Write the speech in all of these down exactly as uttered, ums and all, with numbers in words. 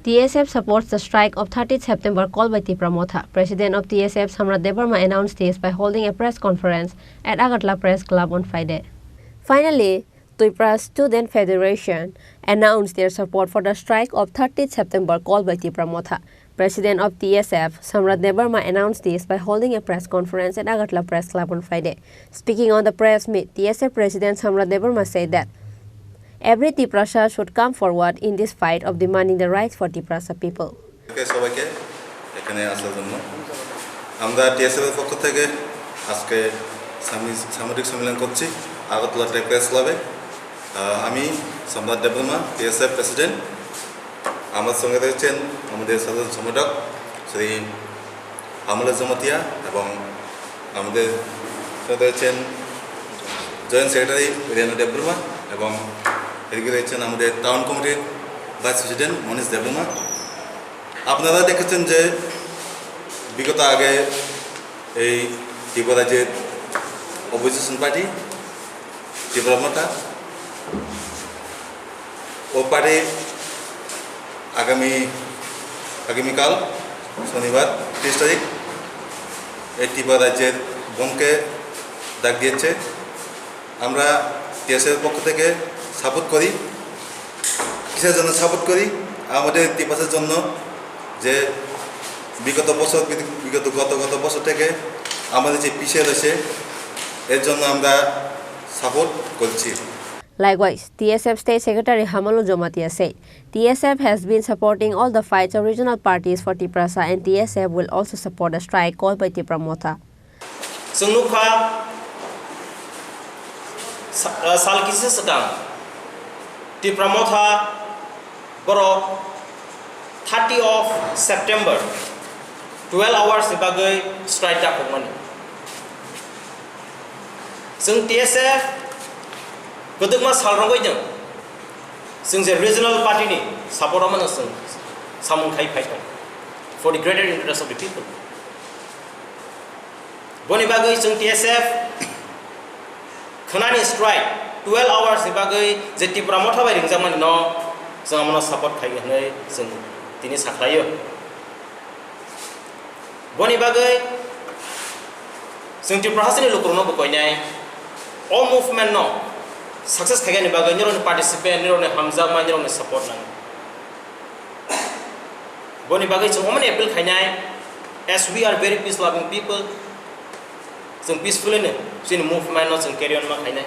T S F supports the strike of thirtieth September called by Tipra Motha. President of T S F Samrat Debbarma announced this by holding a press conference at Agartala Press Club on Friday. Finally, Tipra Student Federation announced their support for the strike of thirtieth September called by Tipra Motha. President of T S F, Samrat Debbarma, announced this by holding a press conference at Agartala Press Club on Friday. Speaking on the press meet, T S F President Samrat Debbarma said that every Tiprasa should come forward in this fight of demanding the rights for Tiprasa people. সবাইকে এখানে আসার জন্য। আমরা টিএসএফ এর পক্ষ থেকে আজকে সামি-, সামরিক সম্মেলন করছি আগরতলা প্রেস ক্লাবে। আহ, আমি সম্রাট দেববর্মা, টিএসএফ প্রেসিডেন্ট। আমার সঙ্গে রয়েছেন আমাদের সাধারণ সম্পাদক শ্রী আমলেশ জমাতিয়া এবং আমাদের সাথে রয়েছেন জয়েন্ট সেক্রেটারি রেণু দেববর্মা এবং এদিকে রয়েছেন আমাদের টাউন কমিটির ভাইস প্রেসিডেন্ট মনীষ দেববর্মা। আপনারা দেখেছেন যে বিগত আগে এই ত্রিপুরা রাজ্যের অপোজিশন পার্টি ত্রিপুরা মথা ও পার্টি আগামী, আগামীকাল শনিবার তিরিশ তারিখ এই ত্রিপুরা রাজ্যের বনকে ডাক দিয়েছে। আমরা টিএসএফ এর পক্ষ থেকে সাপোর্ট করি। কিসের জন্য সাপোর্ট করি? আমাদের তিপ্রাসার জন্য, যে বিগত বছর, বিগত, গত, গত বছর থেকে আমাদের যে পিছিয়ে রয়েছে, এর জন্য আমরা সাপোর্ট করছি। Likewise, T S F State Secretary Hamalu Jamatia said, T S F has been supporting all the fights of regional parties for Tiprasa and T S F will also support the strike called by Tipra Motha. Chwng nukha, sa-, ah, sal kisa swkang Tipra Motha borok thirty of September twelve hours ni bagwi strike dakhokmani. Chwng T S F kwdwkma sal rwgwi nwng chwng je regional party ni support o mano chwng samung khai phai thang for the greater interest of the people. Boni bagwi chwng T S F khwnani strike twelve hours ni bagwi je Tipra Motha bai ringjakmani no chwng amono support khai hwnwi chwng tini sakhlaio. Boni bagwi chwng Tripura hasteni lukurokno bo koinai o movement no success khaikani bagwi nirokni participant, nirokni hamjakma, nirokni support nango. Boni bagwi chwng omoni appeal khainai, as we are very peace loving people, chwng peacefully no chini movement no chwng carry on ma khainai.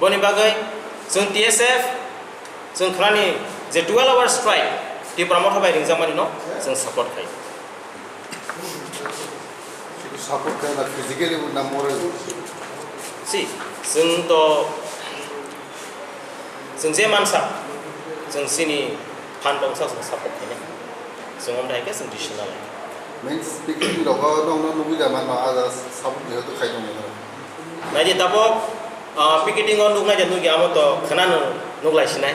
Boni bagwi chwng T S F, chwng khwnani je twelve hour strike, Tipra Motha bai ringjakmani no chwng support khai. Support khai na physically na moral? Si, chwng to Chwng je mansa, chwng chini phan tongsa chwng support khainai. Chwng omdai khe chwng decision nalai. Means picnic rogo nongno nugwi da manno, ada support ni hoto khai tongmano. Naidi tabok, ah, picketing o nuknai de nukya amo to khwnano nuklai sinai.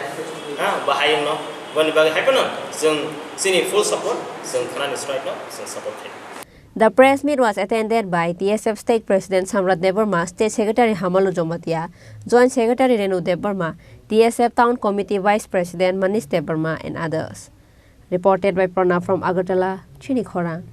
Ha, bahai wngno. Boni bagwi hai phano chwng chini full support, chwng khwnani strike no chwng support khai. The press meet was attended by T S F State President Samrat Debbarma, State Secretary Hamalu Jamatia, Joint Secretary Renu Debbarma, T S F Town Committee Vice President Manish Debbarma and others. Reported by Pranab from Agartala, Chini Khorang.